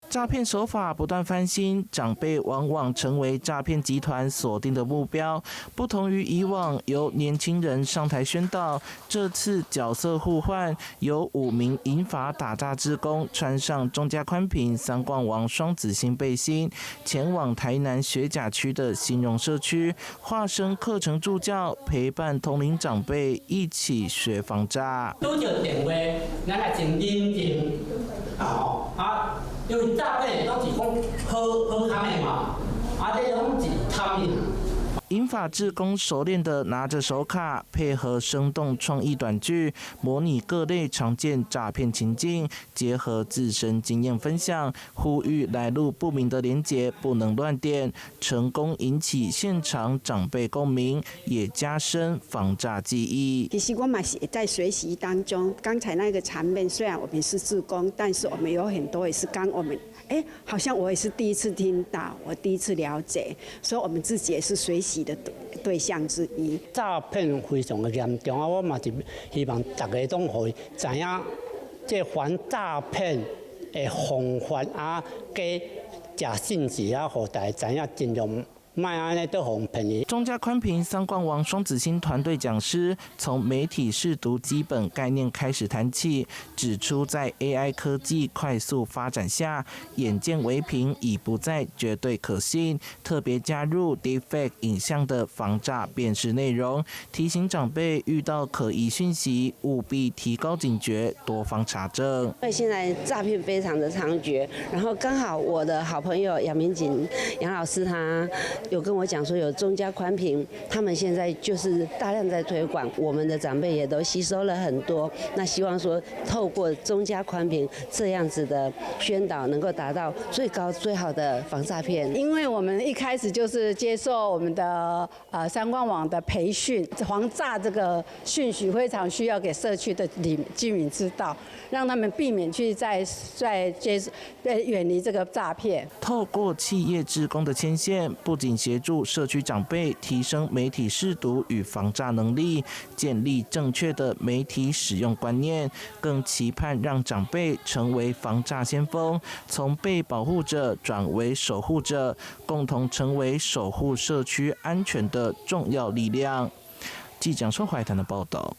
詐騙手法不斷翻新，長輩往往成為詐騙集團鎖定的目標。不同於以往由年輕人上台宣導，這次角色互換，由五名銀髮打詐志工穿上中嘉寬頻三冠王雙子星背心，前往台南學甲區的新榮社區，化身課程助教，陪伴同齡長輩一起學防詐。拄著電話，咱來真冷靜啊吼啊！因為詐騙攏是講好好康的嘛，啊，這攏是貪的。銀髮志工熟練地拿着手卡，配合生動創意短劇，模擬各類常見詐騙情境，結合自身經驗分享，呼籲來路不明的連結不能亂點，成功引起現場長輩共鳴，也加深防詐記憶。其實我嘛是在學習當中，剛才那個場面雖然我們是志工，但是我們有很多也是剛我們，哎，好像我也是第一次聽到，我第一次了解，所以我們自己也是學習的對象之一。詐騙非常的嚴重啊！我嘛是希望大家攏予伊知影，這防詐騙的方法啊，假信息啊，予大家知影，盡量莫按呢都予騙去。中嘉寬頻三冠王雙子星團隊講師從媒體識讀基本概念開始談起，指出在 AI 科技快速發展下，眼見為憑已不再絕對可信，特別加入 Deepfake 影像的防詐辨識內容，提醒長輩遇到可疑訊息，務必提高警覺，多方查證。因為現在詐騙非常的猖獗，然後剛好我的好朋友楊明景楊老師他有跟我講說有中嘉寬頻，他們現在就是大量在推廣，我們的長輩也都吸收了很多。那希望說透過中嘉寬頻這樣子的宣導，能夠達到最高最好的防詐騙。因為我們一開始就是接受我們的三冠網的培訓，防詐這個訊息非常需要給社區的里居民知道，讓他們避免去再接遠離這個詐騙。透過企業志工的牽線，不僅協助社區長輩提升媒體識讀與防詐能力，建立正確的媒體使用觀念，更期盼讓長輩成為防詐先鋒，從被保護者轉為守護者，共同成為守護社區安全的重要力量。記者張淑懷談的報道。